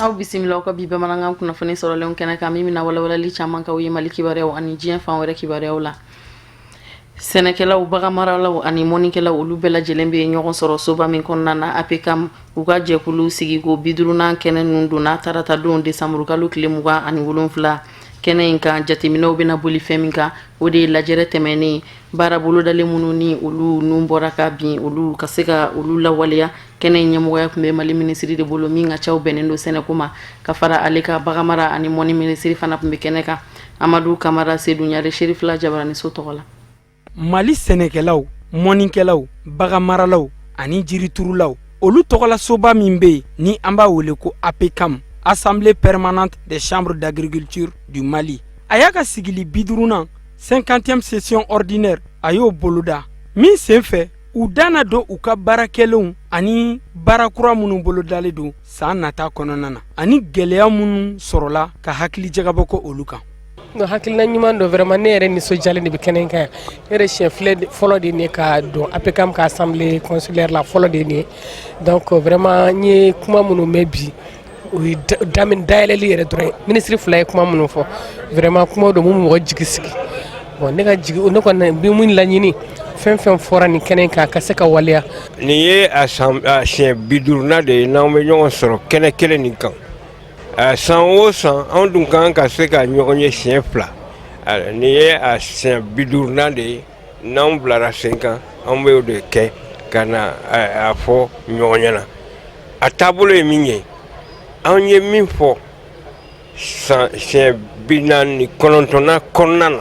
Aw bisimila aw ka bi bamanankan kunnafoni sɔrɔlenw kɛnɛ kan, min bɛna walawalali caman k'aw ye Mali kibaruyaw ani diɲɛ fan wɛrɛ kibaruyaw la. Sɛnɛkɛlaw, baganmaralaw ani mɔnikɛlaw, olu bɛɛ lajɛlen bɛ ɲɔgɔn sɔrɔ soba min kɔnɔna na, APCAM, u ka jɛkulu sigiko 50nan kɛnɛ ninnu donna tarata don desanburukalo tile 27. Kɛnɛ in kan, jateminɛw bɛna boli fɛn min kan, o de ye lajɛrɛ tɛmɛnen baara bolodalen minnu ni olu nun bɔra ka bin, olu ka se ka olu lawaleya. Kɛnɛ in ɲɛmɔgɔya tun bɛ Mali minisiri de bolo, min ka caw bɛnnen don sɛnɛko ma. Ka fara ale ka, baganmara ani mɔni minisiri fana tun bɛ kɛnɛ kan. Amadu Kamara, Sedu Ɲare, Serifila Jabaraniso tɔgɔ la. Mali sɛnɛkɛlaw, mɔnikɛlaw, baganmaralaw ani jiriturulaw, olu tɔgɔlasoba min bɛ yen ni an b'a wele ko APCAM, Assemblée permanente des chambres d'agriculture du Mali, a y'a ka sigili 50nan, 50e session ordinaire, a y'o boloda min senfɛ, u da na don u ka baara kɛlenw ani baara kura minnu bolodalen don san nata kɔnɔna na, ani gɛlɛya minnu sɔrɔla, ka hakili jagabɔ kɛ olu kan. Non, hakilina ɲuman don vraiment. Ne yɛrɛ nisɔndiyalen de bɛ kɛnɛ kan yan. Ne yɛrɛ siɲɛ filɛ fɔlɔ de ne ka don APCAM ka assemblée consulaire la, fɔlɔ de ye nin ye. Donc vraiment, n ye kuma minnu mɛn bi, o ye daminɛ dayɛlɛli yɛrɛ dɔrɔn ye. Minisiri fila ye kuma minnu fɔ, vraiment kuma don mun bɛ mɔgɔ jigi sigi. Bon, ne ka jigi, ne kɔni bɛ mun laɲini, fɛn fɛn fɔra nin kɛnɛ kan, ka se ka waleya. Nin ye a san a siɲɛ 50nan de ye n'an bɛ ɲɔgɔn sɔrɔ kɛnɛ kelen nin kan. San o san, anw dun kan ka se ka ɲɔgɔn ye siɲɛ fila. Nin ye a siɲɛ 50nan de ye n'anw bilara sen kan. An bɛ o de kɛ ka na a fɔ ɲɔgɔn ɲɛna. A taabolo ye min ye, an ye min fɔ san siɲɛ 49nan kɔnɔna na,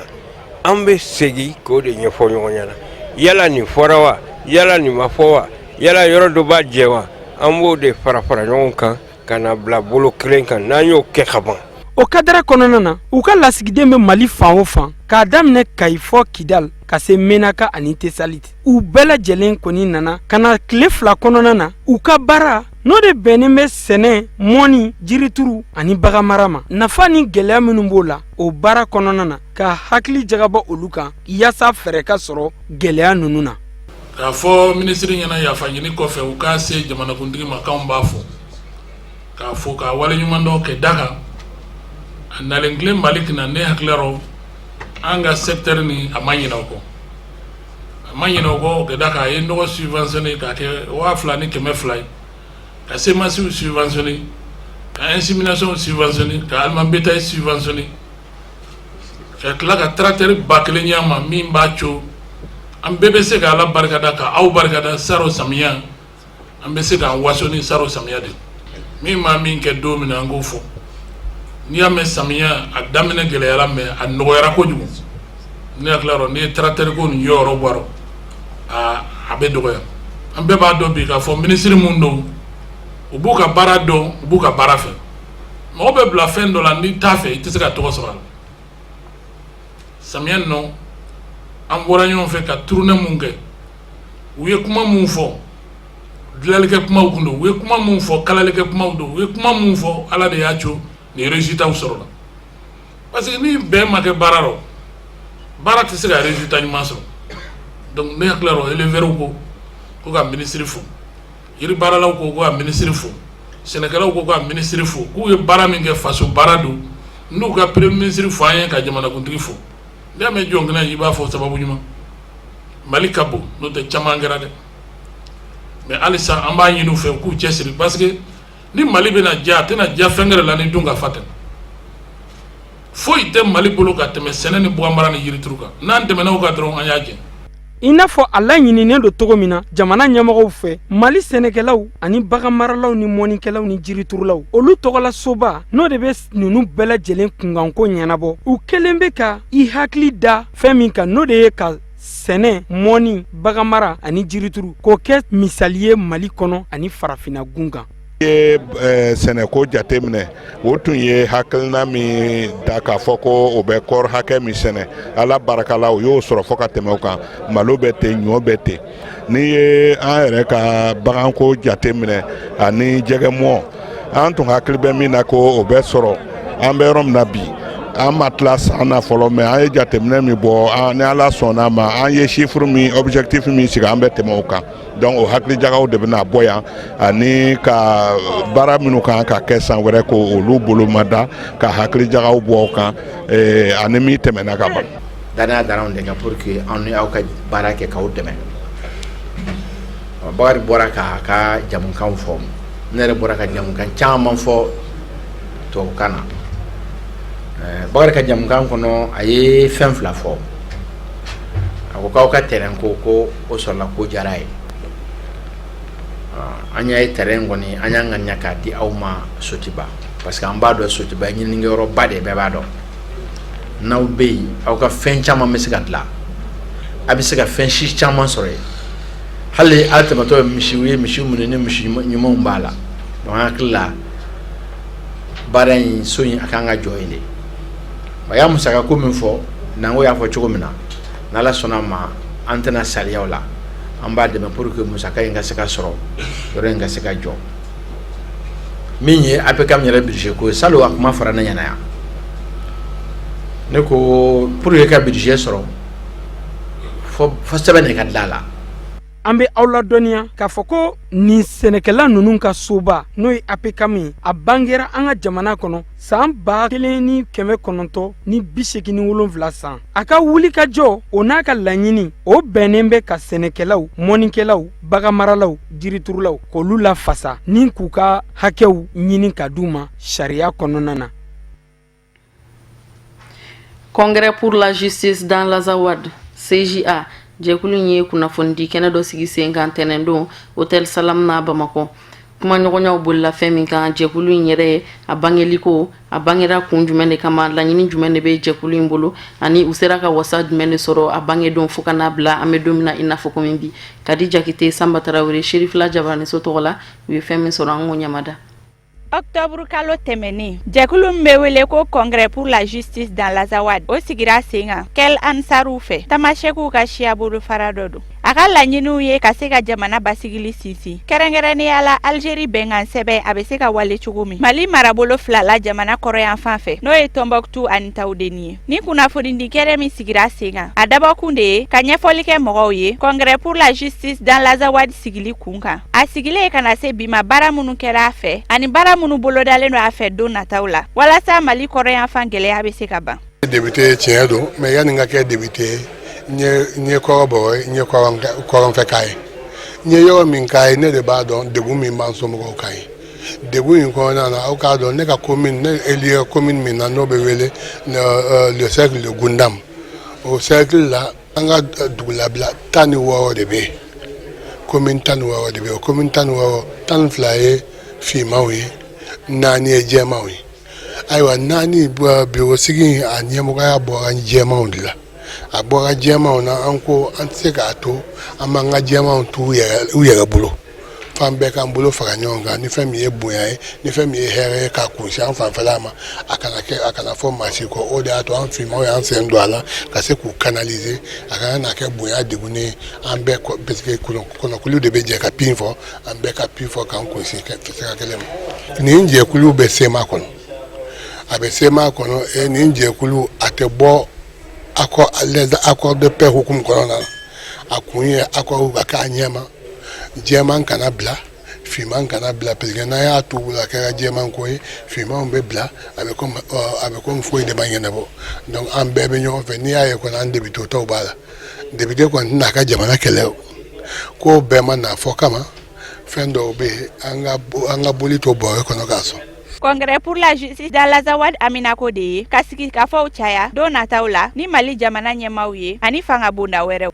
an bɛ segin k'o de ɲɛfɔ ɲɔgɔn ɲɛna. Yala nin fɔra wa? Yala nin ma fɔ wa? Yala yɔrɔ dɔ b'a jɛ wa? An b'o de fara fara ɲɔgɔn kan ka na bila bolo kelen kan. N'an y'o kɛ ka ban. O kadara kɔnɔna na, u ka lasigiden bɛ Mali fan o fan, k'a daminɛ Kayi fɔ Kidal, ka se Menaka ani Tesalit, u bɛɛ lajɛlen kɔni nana ka na tile 2 kɔnɔna na. U ka baara n'o de bɛnnen bɛ sɛnɛ, mɔni, jirituru ani baganmara ma, nafa ni gɛlɛya minnu b'o la o baara kɔnɔna na, ka hakili jagabɔ olu kan yaasa fɛɛrɛ ka sɔrɔ gɛlɛya ninnu na. K'a fɔ minisiri ɲɛna, yafa ɲini kɔfɛ, u k'a se jamanakuntigi ma k'anw b'a fɔ k'a fɔ k'a waleɲuman dɔn kɛ da kan a nalen tilen Mali kunna. Ne hakili rɔ, an ka secteur ni, a ma ɲinɛ o kɔ, a ma ɲinɛ o kɔ. O kɛ da kan, a ye nɔgɔ subventionné k'a kɛ 2200 ye, ka semences subventionné, ka insémination subventionné, ka aliment bétail subventionné, ka tila ka tracteur 1000 ɲ'a ma, min b'a co an bɛɛ bɛ se ka Ala barikada, ka aw barikada. Saro samiya, an bɛ se k'an waso ni saro samiya de min ma min kɛ don min na, an k'o fɔ. N'i y'a mɛn samiya a daminɛ gɛlɛyara, mɛ a nɔgɔyara kojugu. Ne hakili la, n'i ye tracteur ko nin yɔrɔ bɔ a, a bɛ dɔgɔya. An bɛɛ b'a dɔn bi k'a fɔ minisiri mun don, u b'u ka baara dɔn, u b'u ka baara fɛ. Mɔgɔ bɛ bila fɛn dɔ la, n'i t'a fɛ, i tɛ se ka tɔgɔ sɔrɔ a la. Samiya nɔ, an bɔra ɲɔgɔn fɛ ka tournée mun kɛ, u ye kuma mun fɔ, dilanlikɛ kumaw kun don. U ye kuma mun fɔ, kalalikɛ kumaw don. U ye kuma mun fɔ, Ala de y'a co nin résultat sɔrɔ la, parce que ni bɛn ma kɛ baara rɔ, baara tɛ se ka résultat ɲuman sɔrɔ. Donc ne hakili la, éleveurs ko ko ka minisiri fo, yiri baaralaw ko ko ka minisiri fo, sɛnɛkɛlaw ko ka minisiri fo, k'u ye baara min kɛ, faso baara don. N'u ka premier ministre fo, an ye ka jamanakuntigi fo. N'i y'a mɛn jɔn kɛnɛ, i b'a fɔ sababu ɲuman. Mali ka bon, n'o tɛ caman kɛra dɛ. Mais halisa an b'a ɲini u fɛ u k'u cɛsiri, parce que ni Mali bɛna diya, a tɛna diya fɛn wɛrɛ la ni dun ka fa tɛ. Foyi tɛ Mali bolo ka tɛmɛ sɛnɛ ni baganmara ni yirituru kan. N'an tɛmɛna o kan dɔrɔn, an y'a jɛ. I n'a fɔ a laɲininen don cogo min na jamana ɲɛmɔgɔw fɛ, Mali sɛnɛkɛlaw ani baganmaralaw ni mɔnikɛlaw ni jiriturulaw, olu tɔgɔla soba n'o de bɛ ninnu bɛɛ lajɛlen kunkanko ɲɛnabɔ, u kɛlen bɛ ka i hakili da fɛn min kan, n'o de ye ka sɛnɛ, mɔni, baganmara ani jirituru k'o kɛ misali ye Mali kɔnɔ ani farafinna gun kan. Ye sɛnɛko jateminɛ, o tun ye hakilina min da k'a fɔ ko o bɛ kɔɔri hakɛ min sɛnɛ, Ala barika la, o y'o sɔrɔ fɔ ka tɛmɛ o kan. Malo bɛ ten, ɲɔ bɛ ten. N'i ye an yɛrɛ ka baganko jateminɛ ani jɛgɛmɔ, an tun hakili bɛ min na ko o bɛ sɔrɔ, an bɛ yɔrɔ min na bi, An ma tila san na fɔlɔ, mais an ye jateminɛ min bɔ, ni Ala sɔnna a ma, an ye chiffre min, objectif min sigi, an bɛ tɛmɛ o kan. Donc o hakilijagaw de bɛna bɔ yan, ani ka baara minnu kan ka kɛ san wɛrɛ, ko olu bolomada, ka hakilijagaw bɔ o kan ani min tɛmɛna ka ban. Danaya dara anw de kan pour que an ni aw ka baara kɛ k'aw dɛmɛ. Bakari bɔra k'a ka jamukan fɔ, ne yɛrɛ bɔra ka jamukan caman fɔ tubabukan na. Bakari ka jamukan kɔnɔ, a ye fɛn fila fɔ. A ko k'aw ka terrain ko o sɔrɔla, ko diyara ye. An y'a ye, terrain kɔni, an y'an ŋaniya k'a di aw ma Sotiba, parce que an b'a dɔn Sotiba ye ɲininikɛyɔrɔba de ye, bɛɛ b'a dɔn. N'aw bɛ yen, aw ka fɛn caman bɛ se ka dilan, a bɛ se ka fɛn si caman sɔrɔ yen. Hali aw tɛmɛtɔ ye misiw ye, misi minnu ni misi ɲumanw b'a la. Donc an hakili la, baara in, so in, a kan ka jɔ yen de. A y'a musaka ko min fɔ, Nango y'a fɔ cogo min na, n'Ala sɔnna a ma, an tɛna saliya o la. An b'a dɛmɛ pour que musaka in ka se ka sɔrɔ, yɔrɔ in ka se ka jɔ. Min ye APCAM yɛrɛ budget ko ye, salon a kuma fɔra ne ɲɛna yan. Ne ko pour que ka budget sɔrɔ, fo sɛbɛn de ka dilan a la. An bɛ aw ladɔnniya k'a fɔ ko nin sɛnɛkɛla ninnu ka soba, n'o ye APCAM ye, a bangera an ka jamana kɔnɔ san 1987 san. A ka wulikajɔ o n'a ka laɲini, o bɛnnen bɛ ka sɛnɛkɛlaw, mɔnikɛlaw, baganmaralaw, jiriturulaw, k'olu lafasa ni k'u ka hakɛw ɲini ka d'u ma sariya kɔnɔna na. Congrès pour la justice dans l'Azawad, CJA, jɛkulu in ye kunnafonidi kɛnɛ dɔ sigi sen kan tɛnɛndon Hôtel Salam na Bamakɔ. Kumaɲɔgɔnyaw bolila fɛn min kan, jɛkulu in yɛrɛ ye, a bangeliko, a bangera kun jumɛn de kama, laɲini jumɛn de bɛ jɛkulu in bolo, ani u sera ka wasa jumɛn de sɔrɔ a bangedon fo ka n'a bila an bɛ don min na i n'a fɔ komi bi. Kadi Jakite, Sanba Tarawele, Serifila Jabaraniso tɔgɔ la, u ye fɛn min sɔrɔ, an k'o ɲamada. Octobre kalo tɛmɛnen, jɛkulu min bɛ wele ko Congrès pour la justice dans l'Azawad, o sigira sen kan Kel Ansaruw fɛ, Tamasɛkiw ka siya bolofara dɔ don. A ka laɲiniw ye ka se ka jamana basigili sinsin, kɛrɛnkɛrɛnnenya la Algérie bɛnkan sɛbɛn, a bɛ se ka wale cogo min Mali marabolo fila la, jamana kɔrɔyanfan fɛ, n'o ye Tɔnbɔkutu ani Tawudeni ye. Ni kunnafonidi kɛnɛ min sigira sen kan, a dabɔkun de ye ka ɲɛfɔli kɛ mɔgɔw ye Congrès pour la justice dans l'Azawad sigili kun kan, a sigilen ka na se bi ma, baara minnu kɛra a fɛ ani baara minnu bolodalen don a fɛ don nataw la, walasa Mali kɔrɔyanfan gɛlɛya bɛ se ka ban. Député, tiɲɛ don, mais yanni n ka kɛ député, n ye kɔrɔbɔrɔ ye, n ye kɔrɔnfɛ ye. N ye yɔrɔ min k'a ye, ne de b'a dɔn degun min b'an somɔgɔw kan ye. Degun in kɔnɔna na, aw k'a dɔn, ne ka commune, ne élu commune min na, n'o bɛ wele le cercle de Gundam, o cercle la, an ka dugulabila 16 de bɛ yen. Commune 16 de bɛ yen. O commune 16, 12 ye finmanw ye, naani ye jɛmanw ye. Ayiwa, naani bureau sigi, a ɲɛmɔgɔya bɔra jɛmanw de la. A bɔra jɛmanw na. An ko an tɛ se k'a to an b'an ka jɛmanw t'u yɛrɛ u yɛrɛ bolo, f'an bɛɛ k'an bolo fara ɲɔgɔn kan. Ni fɛn min ye bonya ye, ni fɛn min ye hɛrɛ ye, k'a kunsin an fanfɛla ma, a kana kɛ, a kana fɔ maa si kɔ. O de y'a to an finmanw y'an sen don a la ka se k'u canaliser, a kana na kɛ bonya degunnen ye an bɛɛ, parce que kɔnɔkulu de bɛ jɛ ka pin fɔ. An bɛɛ ka pin fɔ k'an kunsin sira kelen ma. Nin jɛkulu bɛ CMA kɔnɔ, a bɛ CMA kɔnɔ. Nin jɛkulu, a tɛ bɔ accord, les accords de paix hukumu kɔnɔna na. A kun ye accord ka k'a ɲɛma, jɛman kana bila, finman kana bila, parce que n'an y'a to a kɛra jɛman ko ye, finmanw bɛ bila, a bɛ komi foyi de ma ɲɛnabɔ. Donc an bɛɛ bɛ ɲɔgɔn fɛ. N'i y'a ye kɔni, an député tɔw b'a la. Député kɔni tɛna a ka jamana kɛlɛ. O ko bɛɛ ma na fɔ kama, fɛn dɔw bɛ yen, an ka boli to bɔrɛ kɔnɔ k'a sɔn. Congrès pour la justice dans l'Azawad aminako de ye ka sigikafɔw caya don nataw la ni Mali jamana ɲɛmaw ye ani fanga bonda wɛrɛw.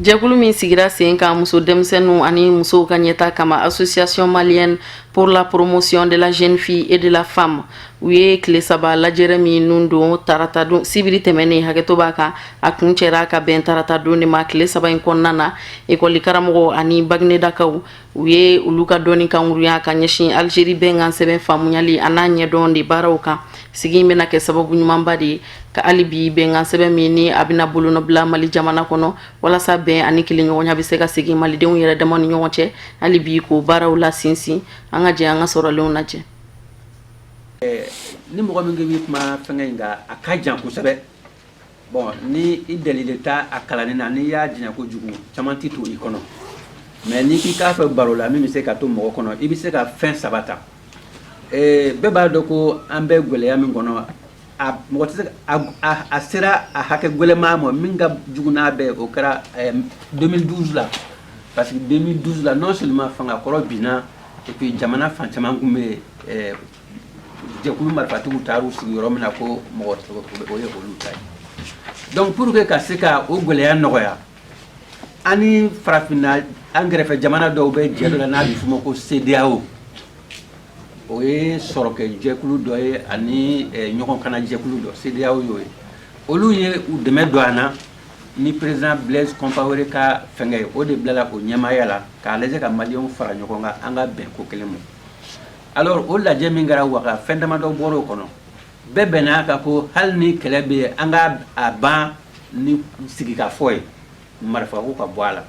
Jɛkulu min sigira sen kan muso denmisɛnninw ani musow ka ɲɛta kama, Association malienne pour la promotion de la jeune fille et de la femme, u ye tile 3 lajɛrɛ min nun don tarata don, sibiri tɛmɛnen, hakɛto b'a kan, a kun cɛra ka bɛn tarata don de ma. Tile 3 in kɔnɔna na, ekɔli karamɔgɔ ani baginedakaw, u ye olu ka dɔnni kangurunya ka ɲɛsin Algérie bɛnkan sɛbɛn faamuyali a n'a ɲɛdɔn de baaraw kan. Sigi in bɛna kɛ sababu ɲumanba de ye ka hali bi bɛnkan sɛbɛn min ni a bɛna bolonɔbila Mali jamana kɔnɔ, walasa bɛn ani kelenɲɔgɔnya bɛ se ka segin malidenw yɛrɛ dama ni ɲɔgɔn cɛ, hali bi k'o baaraw la sinsin. An ka jɛ an ka sɔrɔlenw lajɛ. Ni mɔgɔ min bɛ kuma fɛnkɛ in kan, a ka jan kosɛbɛ. Bon, ni i delilen t'a a kalanni na, n'i y'a janya kojugu, caman tɛ to i kɔnɔ. Mais n'i k'i k'a fɛ baro la, min bɛ se ka to mɔgɔ kɔnɔ, i bɛ se ka fɛn saba ta. Bɛɛ b'a dɔn ko an bɛ gɛlɛya min kɔnɔ, a mɔgɔ tɛ se a sera a hakɛ gɛlɛnman ma. Min ka jugu n'a bɛɛ, o kɛra 2012 la, parce que 2012 la, non seulement fanga kɔrɔ binna, et puis jamana fan caman tun bɛ jɛkulu marifatigiw taar'u sigi yɔrɔ min na ko mɔgɔ o ye olu ta ye. Donc pour que ka se ka o gɛlɛya nɔgɔya, an ni farafinna, an kɛrɛfɛ jamana dɔw bɛ jɛ dɔ la n'a bɛ f'o ma ko CEDEAO. O ye sɔrɔkɛ jɛkulu dɔ ye ani ɲɔgɔn kana jɛkulu dɔ. CEDEAO y'o ye. Olu ye u dɛmɛ don an na ni président Blaise Compaoré ka fɛngɛ ye. O de bilala o ɲɛmaaya la k'a lajɛ ka Maliyɛnw fara ɲɔgɔn kan, an ka bɛn ko kelen ma. Alors o lajɛ min kɛra Ouaga, fɛn damadɔ bɔra o kɔnɔ. Bɛɛ bɛnna kan ko hali ni kɛlɛ bɛ yen, an ka a ban ni sigikafɔ ye, marifako ka bɔ a la.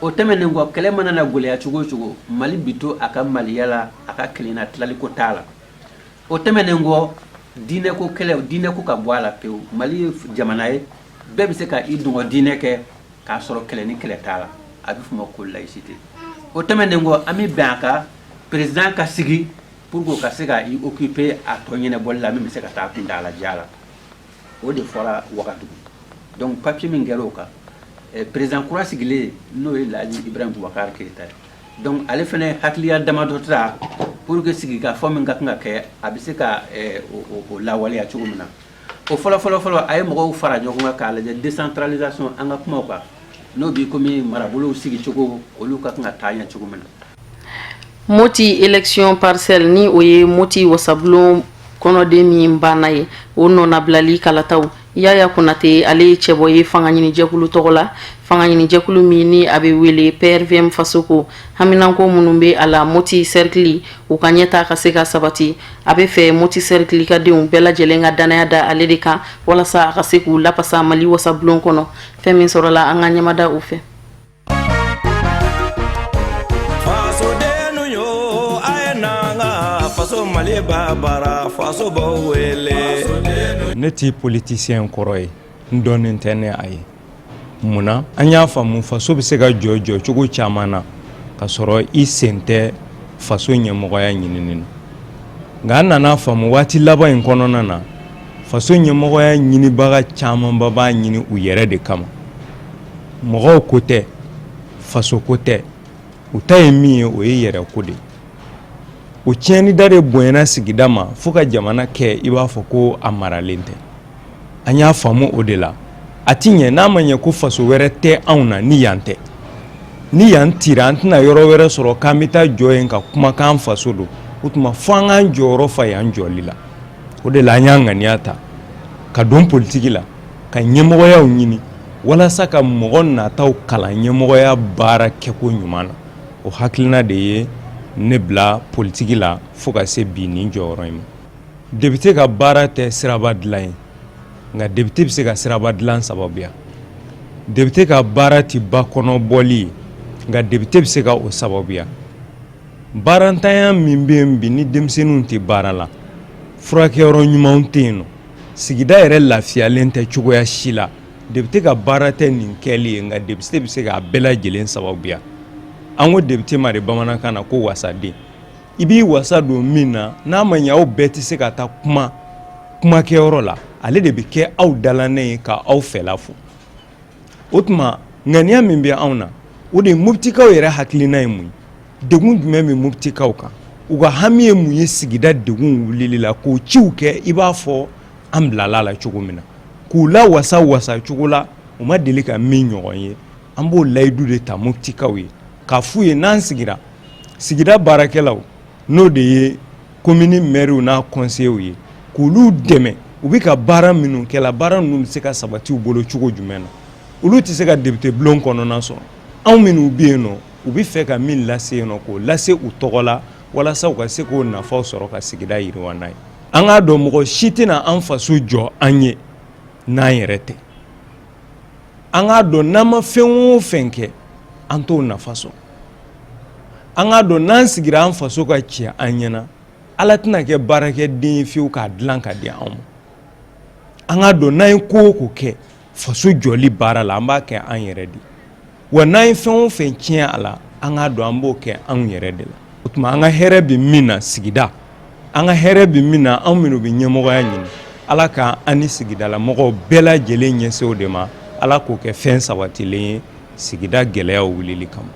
O tɛmɛnen kɔ, kɛlɛ mana na gɛlɛya cogo o cogo, Mali bi to a ka maliya la, a ka kelenna tilaliko t'a la. O tɛmɛnen kɔ, diinɛko kɛlɛ, diinɛko ka bɔ a la pewu. Mali ye jamana ye, bɛɛ bɛ se ka i dungɔ diinɛ kɛ k'a sɔrɔ kɛlɛ ni kɛlɛ t'a la. A bɛ f'o ma ko laïcité. O tɛmɛnen kɔ, an bɛ bɛn a kan, président ka sigi pour que o ka se ka i occuper a tɔ ɲɛnabɔli la, min bɛ se ka taa kuntaala jan la. O de fɔra Wagadugu. Donc papier min kɛra o kan, président kura sigilen, n'o ye Laji Ibrahim Boubacar Keïta ye, donc ale fana hakiliya damadɔ ta pour que sigikafɔ min ka kan ka kɛ, a bɛ se ka o lawaleya cogo min na. O fɔlɔ fɔlɔ fɔlɔ, a ye mɔgɔw fara ɲɔgɔn kan k'a lajɛ décentralisation, an ka kumaw kan, n'o b'i komi marabolow sigicogo, olu ka kan ka taa ɲɛ cogo min na. Moti élection partielle, ni o ye Moti wasabulon kɔnɔden min banna ye, o nɔnabilali kalataw. Yaya Konate, ale ye cɛbɔ ye fanga ɲinijɛkulu tɔgɔ la, fanga ɲinijɛkulu min ni a bɛ wele PRVM Fasoko. Haminanko minnu bɛ a la Moti cercle, u ka ɲɛta ka se ka sabati, a bɛ fɛ Moti cercle ka denw bɛɛ lajɛlen ka danaya da ale de kan walasa a ka se k'u lapasa Mali wasabulon kɔnɔ. Fɛn min sɔrɔla, an ka ɲɛmada o fɛ. Fasodennu yo, a ye n'an ka faso Mali ba baara, faso b'aw wele. Ne ti politicien kɔrɔ ye, n dɔnnen tɛ ne a ye. Munna an y'a faamu, faso bɛ se ka jɔ jɔcogo caman na ka sɔrɔ i sen tɛ faso ɲɛmɔgɔya ɲinini na. Nka an nana faamu waati laban in kɔnɔna na, faso ɲɛmɔgɔya ɲinibaga camanba b'a ɲini u yɛrɛ de kama. Mɔgɔw ko tɛ, faso ko tɛ, u ta ye min ye, o ye yɛrɛ ko de ye. O tiɲɛnida de bonyana sigida ma fo ka jamana kɛ i b'a fɔ ko a maralen tɛ. An y'a faamu o de la, a ti ɲɛ n'a ma ɲɛ ko faso wɛrɛ tɛ anw na ni yan tɛ. Ni yan tira, an tɛna yɔrɔ wɛrɛ sɔrɔ k'an bɛ taa jɔ yen ka kuma k'an faso don. O tuma fo an k'an jɔyɔrɔ fa yan jɔli la. O de la an y'an ŋaniya ta ka don politiki la, ka ɲɛmɔgɔyaw ɲini walasa ka mɔgɔ nataw kalan ɲɛmɔgɔya baara kɛko ɲuman na. O hakilina de ye ne bila politiki la fo ka se bi nin jɔyɔrɔ in ma. Depite ka baara tɛ siraba dilan ye, nka depite bɛ se ka siraba dilan sababuya. Depite ka baara tɛ ba kɔnɔ bɔli ye, nka depite bɛ se ka o sababuya. Baarantanya min bɛ yen bi, ni denmisɛnninw tɛ baara la, furakɛyɔrɔ ɲumanw tɛ yen nɔ, sigida yɛrɛ lafiyalen tɛ cogoya si la, depite ka baara tɛ nin kɛli ye, nka depite bɛ se k'a bɛɛ lajɛlen sababuya. An ko depite ma de bamanankan na ko wasaden. I b'i wasa don min na, n'a ma ɲɛ aw bɛɛ tɛ se ka taa kuma kumakɛyɔrɔ la, ale de bɛ kɛ aw dalanɛ ye ka aw fɛla fɔ. O tuma ŋaniya min bɛ anw na, o de ye Moptikaw yɛrɛ hakilina ye mun ye, degun jumɛn bɛ Moptikaw kan, u ka hami ye mun ye sigida degun wulili la, k'o ciw kɛ i b'a fɔ an bilala la cogo min na, k'u la wasa wasa cogo la u ma deli ka min ɲɔgɔn ye. An b'o layidu de ta Moptikaw ye k'a f'u ye n'an sigira sigida baarakɛlaw, n'o de ye komini mɛriw n'a kɔnseyew ye, k'olu dɛmɛ u bɛ ka baara minnu kɛ la, baara ninnu bɛ se ka sabati u bolo cogo jumɛn na. Olu tɛ se ka depite bulon kɔnɔna sɔrɔ. Anw minnu bɛ yen nɔ, u bɛ fɛ ka min lase yen nɔ, k'o lase u tɔgɔ la walasa u ka se k'o nafaw sɔrɔ ka sigida yiriwa n'a ye. An k'a dɔn, mɔgɔ si tɛna an faso jɔ an ye n'an yɛrɛ tɛ. An k'a dɔn, n'an ma fɛn o fɛn kɛ, an t'o nafa sɔrɔ. An k'a dɔn, n'an sigira an faso ka ci an ɲɛna. Ala tɛna kɛ baarakɛden ye fiyewu k'a dilan ka di anw ma. An k'a dɔn, n'an ye ko o ko kɛ faso jɔli baara la, an b'a kɛ an yɛrɛ de. Wa n'an ye fɛn o fɛn tiɲɛ a la, an k'a dɔn an b'o kɛ anw yɛrɛ de la. O tuma, an ka hɛrɛ bɛ min na sigida, an ka hɛrɛ bɛ min na, anw minnu bɛ ɲɛmɔgɔya ɲini, Ala ka an ni sigidalamɔgɔw bɛɛ lajɛlen ɲɛsin o de ma. Ala k'o kɛ fɛn sabatilen ye sigida gɛlɛyaw wulili kama.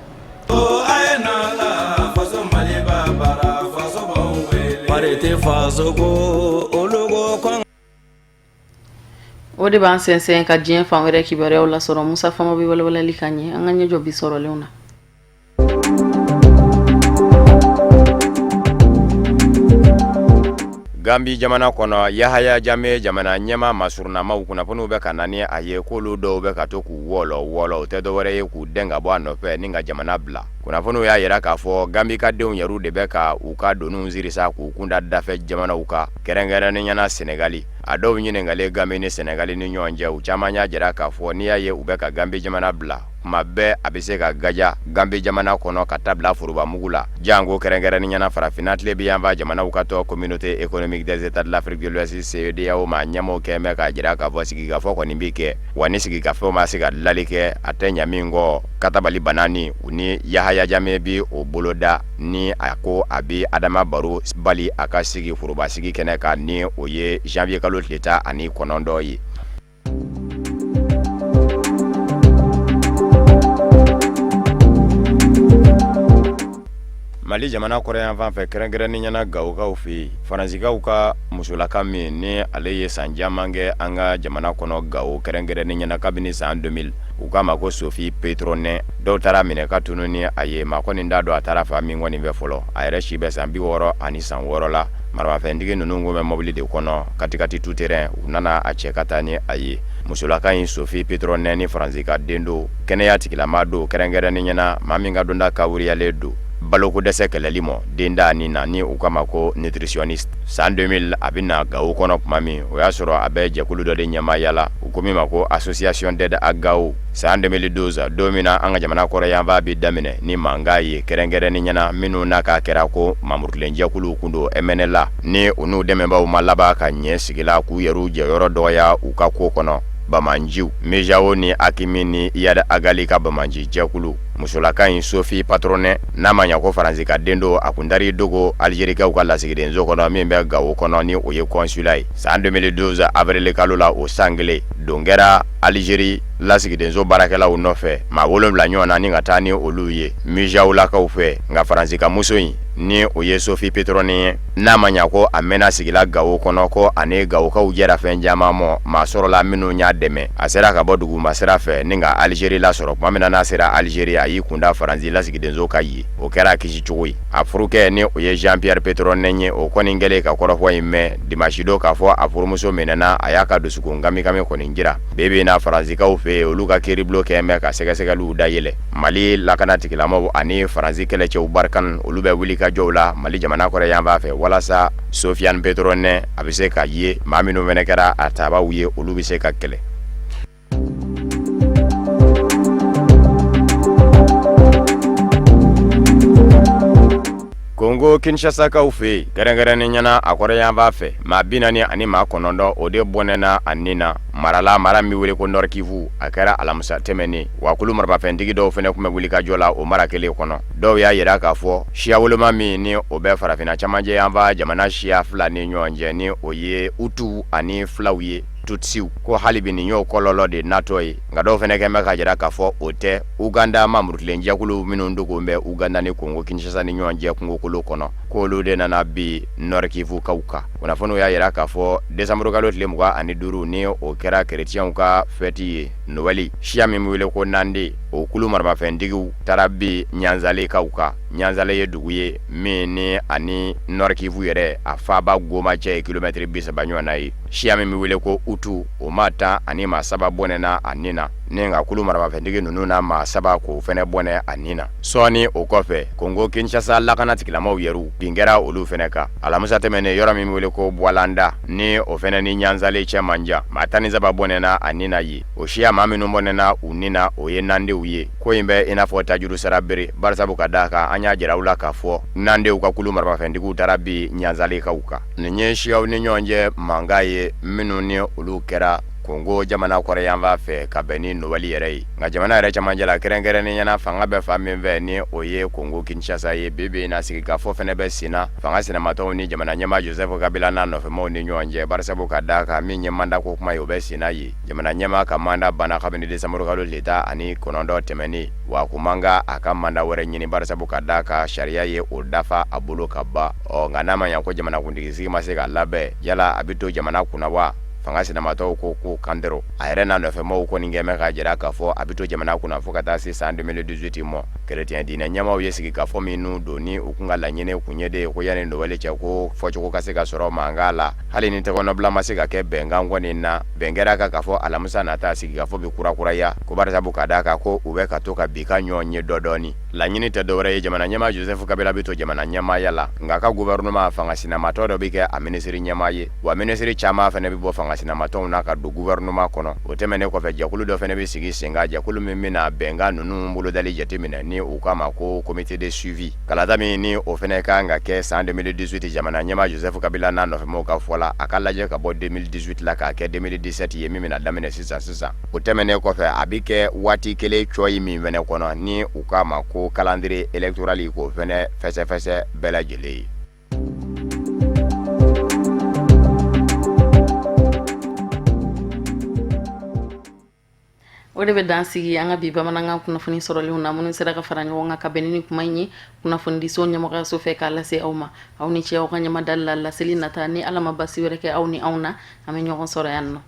O de b'an sɛnsɛn ka diɲɛ fan wɛrɛ kibaruyaw lasɔrɔ. Musa Fama bɛ walawalali ka ɲɛ. An ka ɲɛjɔ bi sɔrɔlenw na. Gambi jamana kɔnɔ, Yahaya Jame jamana ɲɛmaa masurunnamaw, kunnafoniw bɛ ka na ni a ye k'olu dɔw bɛ ka to k'u wɔlɔ wɔlɔ. O tɛ dɔwɛrɛ ye k'u dɛn ka bɔ a nɔfɛ ni ka jamana bila. Kunnafoniw y'a yira k'a fɔ Gambi ka denw yɛrɛw de bɛ ka u ka doniw siri sa k'u kunda dafɛ jamanaw kan, kɛrɛnkɛrɛnnenya na Senegali. A dɔw ɲininkalen Gambi ni Senegali ni ɲɔgɔn cɛ, u caman y'a jira k'a fɔ n'i y'a ye u bɛ ka Gambi jamana bila, kuma bɛɛ a bɛ se ka gaja Gambi jamana kɔnɔ ka taa bila forobamugu la, janko kɛrɛnkɛrɛnnenya na farafinna tilebinyanfan jamanaw ka tɔn Communauté économique des États de l'Afrique de l'Ouest, CEDEAO, maa ɲɛmaaw kɛlen bɛ k'a jira k'a fɔ sigikafɔ kɔni bɛ kɛ, wa ni sigikafɔ ma se ka dilali kɛ, a tɛ ɲa min kɔ, katabali banani u ni Yahaya Jame bi o boloda ni a ko a bɛ Adama Baro bali a ka sigi forobasigi kɛnɛ kan, ni o ye janvier kalo tile 19 ye. Mali jamana kɔrɔnyanfan fɛ, kɛrɛnkɛrɛnnenya na Gawokaw fɛ yen, Faransikaw ka musolaka min ni ale ye san caman kɛ an ka jamana kɔnɔ Gawo, kɛrɛnkɛrɛnnenya na kabini san 2000, u k'a ma ko Sophie Pétronin, dɔw taara minɛ ka tunun ni a ye. Maa kɔni t'a dɔn a taara fan min kɔni fɛ fɔlɔ. A yɛrɛ si bɛ san 66 la. Maramafɛntigi ninnu kun bɛ mɔbili de kɔnɔ, quatre-quatre tout-terrain, u nana a cɛ ka taa ni a ye. Musolaka in Sophie Pétronin ni Faransi ka den don, kɛnɛya tigilama don, kɛrɛnkɛrɛnnenya na maa min ka dɔnta kawuriyalen don baloko dɛsɛ kɛlɛli mɔ den da ni na, ni u k'a ma ko nutritionniste. San 2000 a bɛ na Gawo kɔnɔ tuma min, o y'a sɔrɔ a bɛ jɛkulu dɔ de ɲɛmaaya la, u ko min ma ko Association d'aide à Gao. San 2012, don min na an ka jamana kɔrɔyanfan bɛ daminɛ ni mankan ye, kɛrɛnkɛrɛnnenya na minnu n'a k'a kɛra ko mamurutilen jɛkuluw kun don MNLA, ni u n'u dɛmɛbaaw ma laban ka ɲɛ sigi la k'u yɛrɛw jɔyɔrɔ dɔgɔya u ka ko kɔnɔ. Banbaanciw MUJAO ni AQMI ni Iyad Ag Ghali ka banbaanci jɛkulu, musolaka in Sophie Pétronin, n'a ma ɲa ko Faransi ka den don, a kun taar'i dogo Algerikaw ka lasigidenso kɔnɔ min bɛ Gawo kɔnɔ, ni o ye consulat ye. San 2012 avril kalo la, o san kelen, don kɛra Algérie lasigidenso baarakɛlaw nɔfɛ maa 7 ɲɔgɔn na ni ka taa ni olu ye MUJAO-lakaw fɛ. Nka Faransi ka muso in, ni o ye Sophie Pétronin ye, n'a ma ɲa ko a mɛnna sigila Gawo kɔnɔ, ko ani Gawokaw jɛra fɛn caman mɔ, maa sɔrɔla minnu y'a dɛmɛ, a sera ka bɔ duguma sira fɛ ni ka Algérie lasɔrɔ. Tuma min na n'a sera Algérie, a y'i kunda Faransi lasigidenso kan yen. O kɛra a kisi cogo ye. A furukɛ, ni o ye Jean Pierre Pétronin ye, o kɔni kɛlen ka kɔrɔfɔ in mɛn dimanche don k'a fɔ a furumuso minɛna, a y'a ka dusukun kamikami kɔni jira. Bi bi in na, Faransikaw fɛ yen, olu ka kiiribulon kɛlen bɛ ka sɛgɛsɛgɛliw dayɛlɛ. Mali lakana tigilamaw ani Faransi kɛlɛcɛw Barkhane, olu bɛ wulikajɔw la Mali jamana kɔrɔyanfan fɛ walasa Sofiane Pétronin a bɛ se ka ye, maa minnu fana kɛra a tabaw ye, olu bɛ se ka kɛlɛ. Kongo Kinshasakaw fɛ yen, kɛrɛnkɛrɛnnenya na a kɔrɔyanfan fɛ, maa 49, o de bɔnɛna a ni na mara la, mara min bɛ wele ko Nord Kivu. A kɛra alamisa tɛmɛnen wa. Kulu maramafɛntigi dɔw fana tun bɛ wulikajɔ la o mara kelen kɔnɔ. Dɔw y'a jira k'a fɔ siya woloma min ni o bɛ farafinna camancɛ yanfan jamana siya fila ni ɲɔgɔn cɛ, ni o ye Hutu ani filaw ye, Tutsiw, ko hali bi nin y'o kɔlɔlɔ de natɔ ye. Nka dɔw fana kɛn bɛ k'a jira k'a fɔ o tɛ, Uganda mamurutilen jɛkulu minnu dogolen bɛ Uganda ni Kongo Kinshasa ni ɲɔgɔn cɛ kungokolo kɔnɔ, k'olu de nana bin Nord Kivukaw kan. Kunnafoniw y'a jira k'a fɔ desanburukalo tile 25, ni o kɛra kerecɛnw ka fɛti ye, Noɛli, siya min bɛ wele ko Nande, o kulu maramafɛntigiw taara bin Ɲanzalekaw kan. Ɲanzale ye dugu ye min ni ani Nord Kivu yɛrɛ a faaba Goma cɛ ye kilomɛtiri 30 ɲɔgɔn na ye. Siya min bɛ wele ko Hutu, o maa 13 bɔnɛna a ni na. Ni nka kulu maramafɛntigi ninnu na maa saba k'o fɛnɛ bɔnɛ a ni na. Sɔɔni o kɔfɛ, Kongo Kinshasa lakana tigilamaw yɛrɛw bin kɛra olu fɛnɛ kan alamisa tɛmɛnen yɔrɔ min wele ko Bwalanda, ni o fɛnɛ ni Nyanzale cɛ man jan. Maa 13 bɔnɛna a ni na yen. O siya maa minnu bɔnɛna u ni na, o ye Nandew ye. Ko in bɛ i n'a fɔ tajuru sara bere, barisabu ka d'a kan an y'a jira aw la k'a fɔ Nandew ka kulu maramafɛntigiw taara bin Nyanzalekaw kan. Nin ye siyaw ni ɲɔgɔn cɛ mankan ye minnu ni olu kɛra Kongo jamana kɔrɔyanfan fɛ ka bɛn ni Nowɛli yɛrɛ ye. Nka jamana yɛrɛ camancɛ la, kɛrɛnkɛrɛnnenya na fanga bɛ fan min fɛ ni o ye Kongo Kinshasa ye, bi bi in na sigikafɔ fɛnɛ bɛ sen na fanga sinamatɔnw ni jamana ɲɛmaa Joseph Kabila n'a nɔfɛmaaw ni ɲɔgɔn cɛ, barisabu ka d'a kan min ye manda ko kuma ye, o bɛ sen na yen. Jamana ɲɛmaa ka manda banna kabini desanburukalo tile 19 tɛmɛnen, wa a kun man kan a ka manda wɛrɛ ɲini, barisabu ka d'a kan sariya ye o dafa a bolo ka ban. Ɔ nka n'a ma ɲa ko jamanakuntigi sigi ma se ka labɛn, yala a bɛ to jamana kunna wa? Fanga sinamatɔw ko ko kantɛrɔ a yɛrɛ n'a nɔfɛmaaw kɔni kɛn bɛ k'a jira k'a fɔ a bɛ to jamana kunna fo ka taa se san 2018 mɔ. Kerecɛn diinɛ ɲɛmaaw ye sigikafɔ minnu don ni u kun ka laɲini kun ye de ye ko yanni Nowɛli cɛ ko fɔcogo ka se ka sɔrɔ mankan la, hali ni tɛgɛnɔbila ma se ka kɛ bɛnkan kɔni na, bɛn kɛra kan k'a fɔ alamisa nata sigikafɔ bɛ kurakuraya ko barisabu ka d'a kan ko u bɛ ka to ka bi ka ɲɔgɔn ye dɔ dɔɔni. Laɲini tɛ dɔwɛrɛ ye, jamana ɲɛmaa Joseph Kabila bɛ to jamana ɲɛmaaya la, nka a ka gouvernement fanga sinamatɔ dɔ bɛ kɛ a minisiri ɲɛmaa ye. Wa minisiri caman fana bɛ bɔ fanga sinamatɔnw na ka don gouvernement kɔnɔ. O tɛmɛnen kɔfɛ, jɛkulu dɔ fana bɛ sigi sen kan, jɛkulu min bɛna bɛnkan ninnu bolodali jateminɛ ni u k'a ma ko comité de suivi. Kalata min ni o fana ka kan ka kɛ san 2018 jamana ɲɛmaa Joseph Kabila n'a nɔfɛmaaw ka fɔ la, a ka lajɛ ka bɔ 2018 la k'a kɛ 2017 ye min bɛna daminɛ sisan sisan. O tɛmɛnen kɔfɛ, a bɛ kɛ waati kelen cɔyi min fana kɔnɔ ni u k'a ma ko calendrier électoral k'o fana fɛsɛfɛsɛ bɛɛ lajɛlen ye. O de bɛ dan sigi an ka bi bamanankan kunnafoni sɔrɔlenw na minnu sera ka fara ɲɔgɔn kan ka bɛn ni kuma in ye kunnafonidiso ɲɛmɔgɔyaso fɛ k'a lase aw ma. Aw ni ce aw ka ɲɛmadali la. Laseli nata, ni Ala ma basi wɛrɛ kɛ aw ni anw na, an bɛ ɲɔgɔn sɔrɔ yan nɔ.